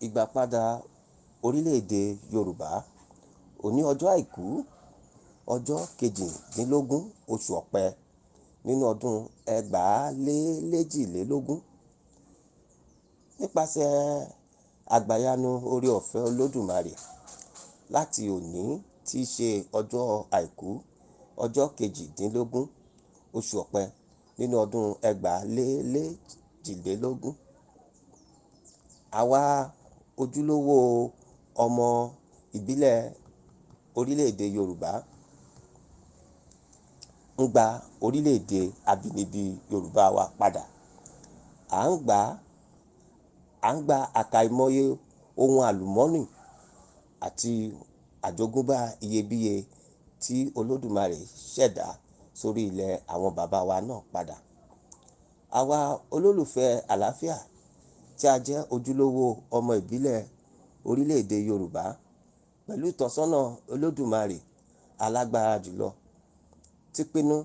Ìgbàpadà orílẹ̀-èdè Yorùbá. Òní ọjọ́ Àìkú, ọjọ́ 18 oṣù Ọ̀pẹ nínú ọdún 2022. Nípasẹ̀ àgbàyanu oore-ọ̀fẹ́ Olódùmarè, láti òní tí í ṣe ọjọ́ Àìkú, ọjọ́ 18 oṣù Ọ̀pẹ nínú ọdún 2022, àwa ojúlówó ọmọ ìbílẹ̀ orílẹ̀-èdè Yorùbá ń gba orílẹ̀-èdè abínibí Yorùbá wa padà. À ń gba àkàìmọye ohun àlùmọ́nì àti àjogúnbá iyebíye tí Olódùmarè ṣẹ̀dá sórí ilẹ̀ àwọn bàbá wa náà padà. Àwa olólùfẹ́ àlàáfíà tí a jẹ́ ojúlówó ọmọ ìbílẹ̀ orílẹ̀-èdè Yorùbá pẹ̀lú ìtọ́sọ́nà Olódùmarè alágbára jùlọ ti pinnu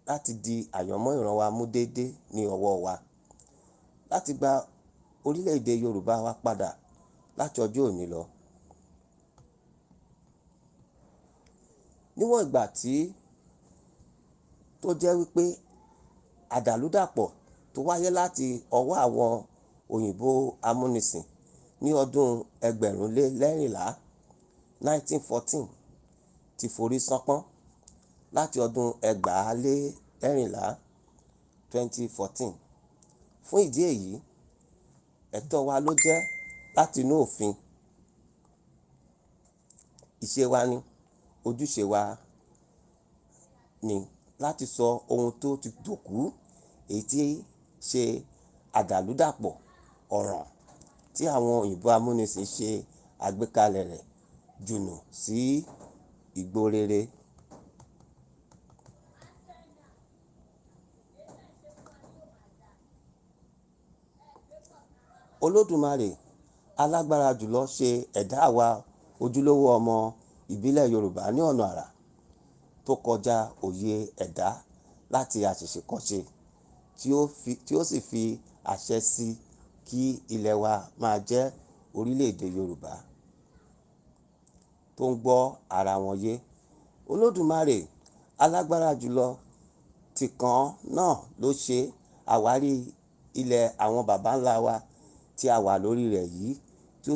láti di àyànmọ́ ìran wa mú déédéé ní ọwọ́ wa, láti gba orílẹ̀-èdè Yorùbá wa padà láti ọjọ́ òní lọ. Níwọ̀n ìgbà tí tó jẹ́ wípé àdàlúdàpọ̀ tó wáyé láti ọwọ́ àwọn òyìnbó amúnisìn ní ọdún 2014, 1914 ti forí ṣánpọ́n láti ọdún 2014, 2014. Fún ìdí èyí, ẹ̀tọ́ wa ló jẹ́ láti inú òfin, ìṣe wa ni, ojúṣe wa ni láti sọ ohun tó ti dòkú, èyí tí ṣe àdàlúdàpọ̀ ọ̀ràn tí àwọn òyìnbó amúnisìn ṣe àgbékalẹ̀ rẹ̀ jùnù sí igbó rere. Olódùmarè alágbára jùlọ ṣe ẹ̀dá àwa ojúlówó ọmọ ìbílẹ̀ Yorùbá ní ọ̀nà àrà tó kọjá òye ẹ̀dá láti àtètèkọ́ṣe, tí ó sì fi àṣẹ sí kí ilẹ̀ wa máa jẹ́ orílẹ̀-èdè Yorùbá tó ń gbọ́ ara wọn yé. Olódùmarè alágbára jùlọ tìkan náà ló ṣe àwárí ilẹ̀ àwọn baba ńlá wa tí a wà lórí rẹ̀ yìí, tí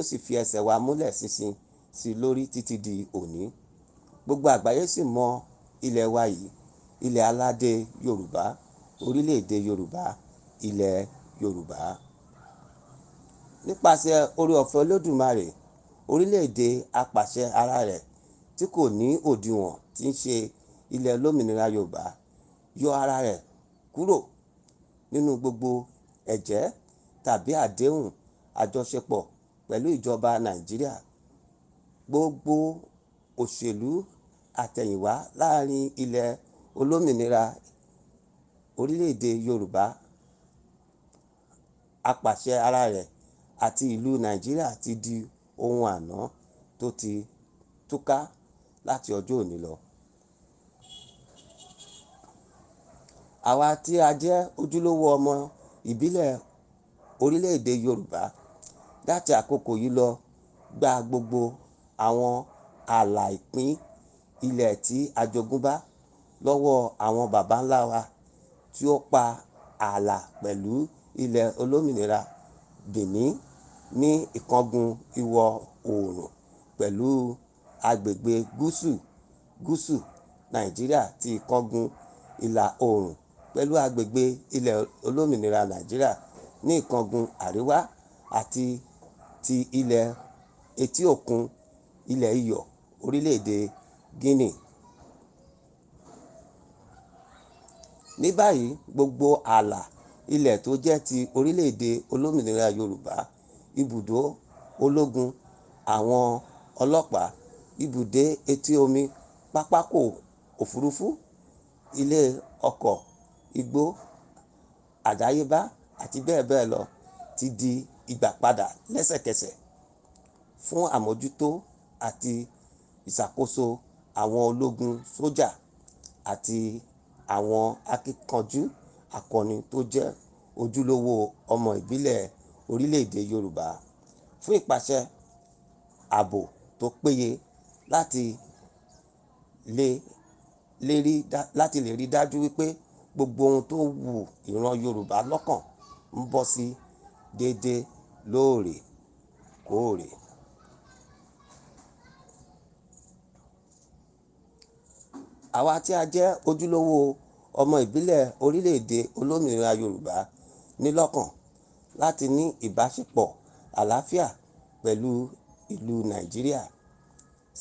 ó sì fi ẹsẹ̀ wa múlẹ̀ ṣinṣin sí lórí títí di òní. Gbogbo àgbáyé sì mọ ilẹ̀ wa yìí, ilẹ̀ aládé Yorùbá, orílẹ̀-èdè Yorùbá, ilẹ̀ Yorùbá. Nípasẹ̀ oore-ọ̀fẹ́ Olódùmarè, orílẹ̀-èdè apàṣẹ ara rẹ̀ tí kò ní òdiwọ̀n tí ń ṣe ilẹ̀ olómìnira Yorùbá yọ ara rẹ̀ kúrò nínú gbogbo ẹ̀jẹ́ tàbí àdéhùn àjọṣepọ̀ pẹ̀lú ìjọba Nàìjíríà. Gbogbo òṣèlú àtẹ̀yìnwá láàrin ilẹ̀ olómìnira orílẹ̀-èdè Yorùbá apàṣẹ ara rẹ̀ àti ìlú Nàìjíríà ti di ohun àná tó ti túká láti ọjọ́ òní lọ. Àwa tí a jẹ́ ojúlówó ọmọ ìbílẹ̀ orílẹ̀-èdè Yorùbá láti àkókò yìí lọ gba gbogbo àwọn ààlà ìpín ilẹ̀ tí a jogúnbá lọ́wọ́ àwọn baba ńlá wa tí ó pa ààlà pẹ̀lú ilẹ̀ olómìnira Benin ní ìkángun ìwọ̀ oòrùn pẹ̀lú agbègbè gúúsù gúúsù Nàìjíríà ti ìkángun ìlà oòrùn pẹ̀lú agbègbè ilẹ̀ olómìnira Nàìjíríà ní ìkángun àríwá àti ti ilẹ̀ etí òkun ilẹ̀ iyọ̀ orílẹ̀-èdè Guinea. Ní báyìí, gbogbo ààlà ilẹ̀ tó jẹ́ ti orílẹ̀-èdè olómìnira Yorùbá, ibùdó ológun, àwọn ọlọ́pàá, ibùdó etí omi, pápákọ̀ òfurufú, ilé ọkọ̀, igbó àdáyébá àti bẹ́ẹ̀ bẹ́ẹ̀ lọ ti di ìgbàpadà lẹ́sẹ̀kẹsẹ̀ fún àmójútó àti ìṣàkóso àwọn ológun sójà àti àwọn akíkanjú akọni tó jẹ́ ojúlówó ọmọ ìbílẹ̀ orílẹ̀-èdè Yorùbá fún ìpàṣẹ ààbò tó péye láti lè rí dájú wípé gbogbo ohun tó wù ìran Yorùbá lọ́kàn ń bọ́ sí déédéé lóòrèkóòrè. Àwa tí a jẹ́ ojúlówó ọmọ ìbílẹ̀ orílẹ̀-èdè olómìnira Yorùbá ní lọ́kàn láti ní ìbáṣepọ̀ àlàáfíà pẹ̀lú ìlú Nàìjíríà.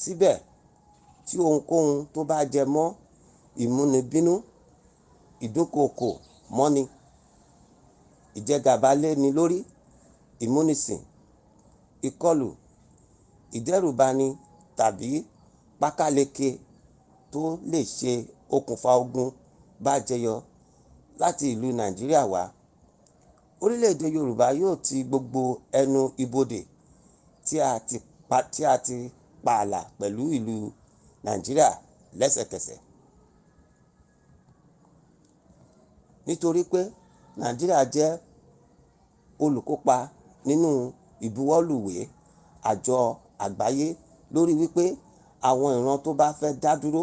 Síbẹ̀, tí ohunkóhun tó bá jẹ mọ́ ìmúnibínú, ìdúnkookò mọ́ni, ìjẹgàba léni lórí, ìmúnisìn, ìkọlù, ìdẹ́rùbani tàbí pákáleke tó lè ṣe okùnfà ogun bá jẹyọ láti ìlú Nàìjíríà wá, orílẹ̀-èdè Yorùbá yóò ti gbogbo ẹnu ibodè tí a ti pààlà pẹ̀lú ìlú Nàìjíríà lẹ́sẹ̀kẹsẹ̀. Nítorí pé Nàìjíríà jẹ́ olùkópa nínú ìbuwọ́lùwé àjọ àgbáyé lórí wípé àwọn ìran tó bá fẹ́ dá dúró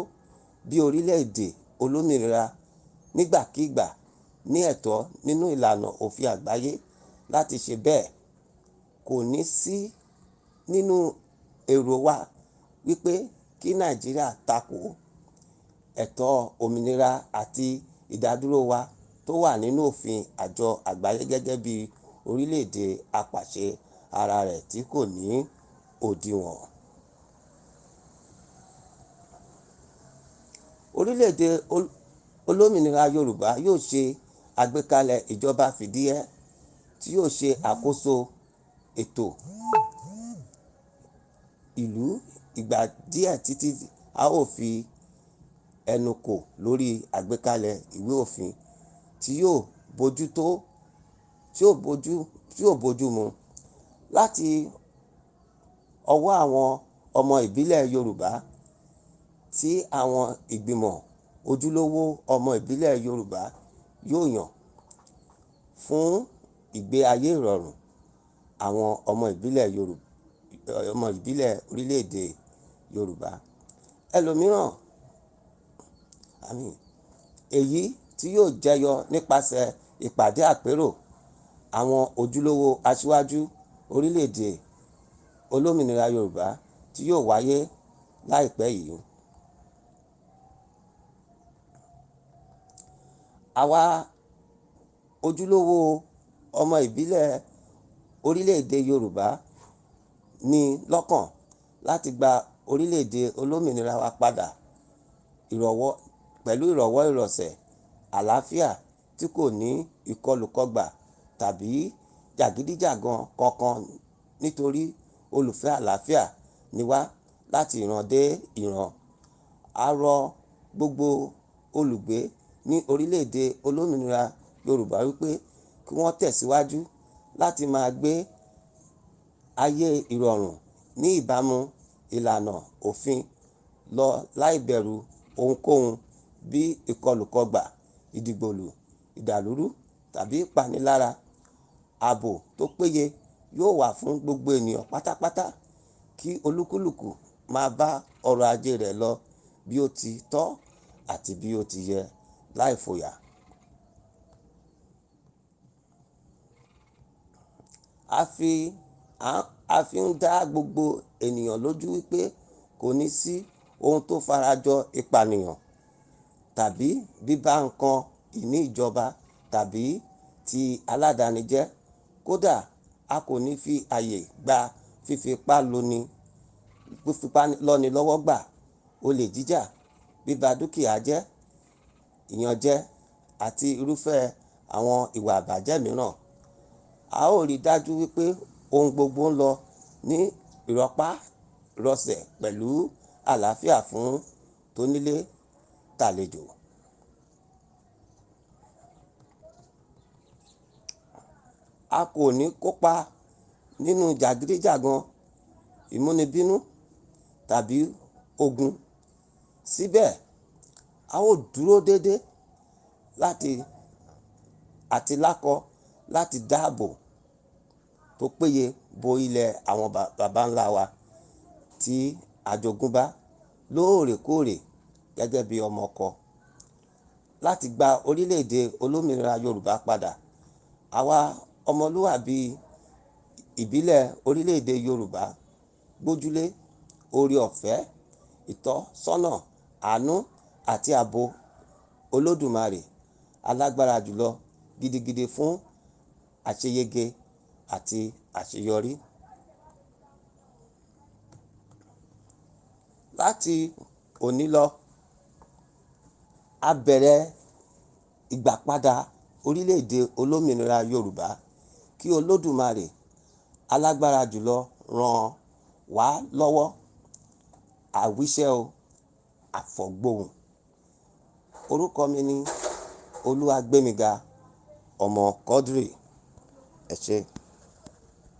bí orílẹ̀-èdè olómìnira nígbàkigbà ní ẹ̀tọ́ nínú ìlànà òfin àgbáyé láti ṣe bẹ́ẹ̀, kò ní sí nínú èrò wa wípé kí Nàìjíríà tako ẹ̀tọ́ òmìnira àti ìdádúró wa tó wà nínú òfin àjọ àgbáyé gẹ́gẹ́ bí orílẹ̀-èdè apàṣẹ ara rẹ̀ tí kò ní òdiwọ̀n. Orílẹ̀-èdè olómìnira Yorùbá yóò ṣe àgbékalẹ̀ ìjọba fìdíhẹẹ́ tí yóò ṣe àkóso ètò ìlú ìgbà díẹ̀ títí a ó fi ẹnu kò lórí àgbékalẹ̀ ìwé òfin tí yóò bójú mu láti ọwọ́ àwọn ọmọ ìbílẹ̀ Yorùbá tí àwọn ìgbìmọ̀ ojúlówó ọmọ ìbílẹ̀ Yorùbá yóò yàn fún ìgbé ayé ìrọ̀rùn àwọn ọmọ ìbílẹ̀ orílẹ̀-èdè Yorùbá. Ẹlòmíràn, èyí tí yóò jẹyọ nípasẹ̀ ìpàdé àpérò àwọn ojúlówó aṣíwájú orílẹ̀-èdè olómìnira Yorùbá tí yóò wáyé láìpẹ́ yìí. Àwa ojúlówó ọmọ ìbílẹ̀ orílẹ̀-èdè Yorùbá ní lọ́kàn láti gba orílẹ̀-èdè olómìnira wa padà pẹ̀lú ìrọ̀wọ́ ìrọ̀sẹ̀ àlàáfíà tí kò ní ìkọlùkọgbà tàbí jàgídíjàgan kankan, nítorí olùfẹ́ àlàáfíà ni wá láti ìran dé ìran. A rọ gbogbo olùgbé ní orílẹ̀-èdè olómìnira Yorùbá wípé kí wọ́n tẹ̀síwájú láti máa gbé ayé ìrọ̀rùn ní ìbámu ìlànà òfin lọ láìbẹ̀rù ohunkóhun bí ìkọlùkọgbà, ìdìgbòlù, ìdàlúrú tàbí ìpanilára. Ààbò tó péye yóò wà fún gbogbo ènìyàn pátápátá, kí olúkúlùkù máa bá ọrọ̀ ajé rẹ̀ lọ bí ó ti tọ́ àti bí ó ti yẹ láì fòyà. A fi ń dá gbogbo ènìyàn lójú wípé kò ní sí ohun tó farajọ ìpànìyàn tàbí bíba nǹkan ìní ìjọba tàbí ti aládàáni jẹ́. Kódà a kò ní fi ààyè gba fífipá lọ́ni lọ́wọ́ gbà, olè jíjà, bíba dúkìá jẹ́, ìyànjẹ àti irúfẹ́ àwọn ìwà ìbàjẹ́ mìíràn. A ó rí dájú wípé ohun gbogbo ń lọ ní ìrọpá-rọsẹ̀ pẹ̀lú àlàáfíà fún tonílé tàlejò. A kò ní kópa nínú jàgídíjàgan, ìmúnibínú tàbí ogun. Síbẹ̀, a ó dúró déédé àti lákọ láti dáàbò tó péye bo ilẹ̀ àwọn baba ńlá wa tí a jogúnbá lóòrèkóòrè gẹ́gẹ́ bí ọmọ ọkọ, láti gba orílẹ̀-èdè olómìnira Yorùbá padà. Àwa ọmọlúwàbí ìbílẹ̀ orílẹ̀-èdè Yorùbá gbójúlé oore ọ̀fẹ́, ìtọ́sọ́nà, àánú àti ààbò Olódùmarè alágbára jùlọ gidigidi fún àṣeyege àti àṣeyọrí. Láti òní lọ, a bẹ̀rẹ̀ ìgbàpadà orílẹ̀-èdè olómìnira Yorùbá. Kí Olódùmarè alágbára jùlọ ràn wá lọ́wọ́. Àwíṣẹ o, àfọ̀gbóhùn. Orúkọ mi ni Olúwagbémiga ọmọ Quadri. Ẹ ṣé.